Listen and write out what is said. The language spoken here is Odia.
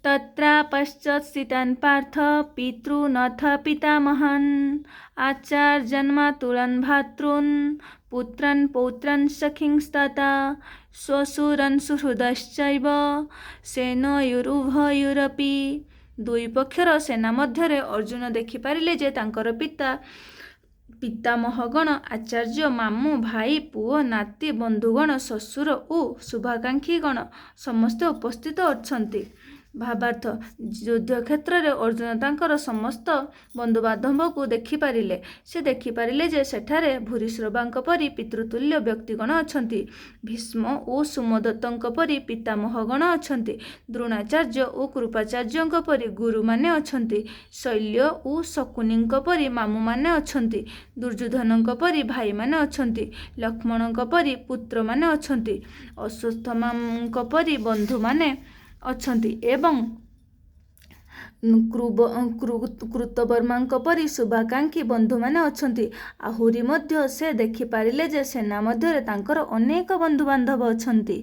ତତ୍ରାପଶ୍ଚତ୍ ସ୍ଥିତାନ୍ ପାର୍ଥ ପିତୃନଥ ପିତାମହାନ୍ ଆଚାର୍ଯ୍ୟାନ୍ ଭାତୃନ୍ ପୁତ୍ରାନ୍ ପୌତ୍ରାନ୍ ସଖୀଂସ୍ତଥା ଶ୍ୱଶୁରାନ୍ ସୁହୃଦଶ୍ଚୈବ ସେନୟୋରୁଭୟୋରପି। ଦୁଇ ପକ୍ଷର ସେନା ମଧ୍ୟରେ ଅର୍ଜୁନ ଦେଖିପାରିଲେ ଯେ ତାଙ୍କର ପିତା, ପିତାମହଗଣ, ଆଚାର୍ଯ୍ୟ, ମାମୁଁ, ଭାଇ, ପୁଅ, ନାତି, ବନ୍ଧୁଗଣ, ଶ୍ୱଶୁର ଓ ଶୁଭାକାଂକ୍ଷୀଗଣ ସମସ୍ତେ ଉପସ୍ଥିତ ଅଛନ୍ତି। ଭାବାର୍ଥ, ଯୁଦ୍ଧକ୍ଷେତ୍ରରେ ଅର୍ଜୁନ ତାଙ୍କର ସମସ୍ତ ବନ୍ଧୁବାନ୍ଧବଙ୍କୁ ଦେଖିପାରିଲେ। ସେ ଦେଖିପାରିଲେ ଯେ ସେଠାରେ ଭୂରିଶ୍ରବାଙ୍କ ପରି ପିତୃତୁଲ୍ୟ ବ୍ୟକ୍ତିଗଣ ଅଛନ୍ତି, ଭୀଷ୍ମ ଓ ସୋମଦତ୍ତଙ୍କ ପରି ପିତାମହଗଣ ଅଛନ୍ତି, ଦ୍ରୋଣାଚାର୍ଯ୍ୟ ଓ କୃପାଚାର୍ଯ୍ୟଙ୍କ ପରି ଗୁରୁମାନେ ଅଛନ୍ତି, ଶଲ୍ୟ ଓ ଶକୁନିଙ୍କ ପରି ମାମୁଁମାନେ ଅଛନ୍ତି, ଦୁର୍ଯ୍ୟୋଧନଙ୍କ ପରି ଭାଇମାନେ ଅଛନ୍ତି, ଲକ୍ଷ୍ମଣଙ୍କ ପରି ପୁତ୍ରମାନେ ଅଛନ୍ତି, ଅଶ୍ୱତ୍ଥାମାଙ୍କ ପରି ବନ୍ଧୁମାନେ ଅଛନ୍ତି ଏବଂ କୃତବର୍ମାଙ୍କ ପରି ଶୁଭାକାଂକ୍ଷୀ ବନ୍ଧୁମାନେ ଅଛନ୍ତି। ଆହୁରି ମଧ୍ୟ ସେ ଦେଖିପାରିଲେ ଯେ ସେନା ମଧ୍ୟରେ ତାଙ୍କର ଅନେକ ବନ୍ଧୁବାନ୍ଧବ ଅଛନ୍ତି।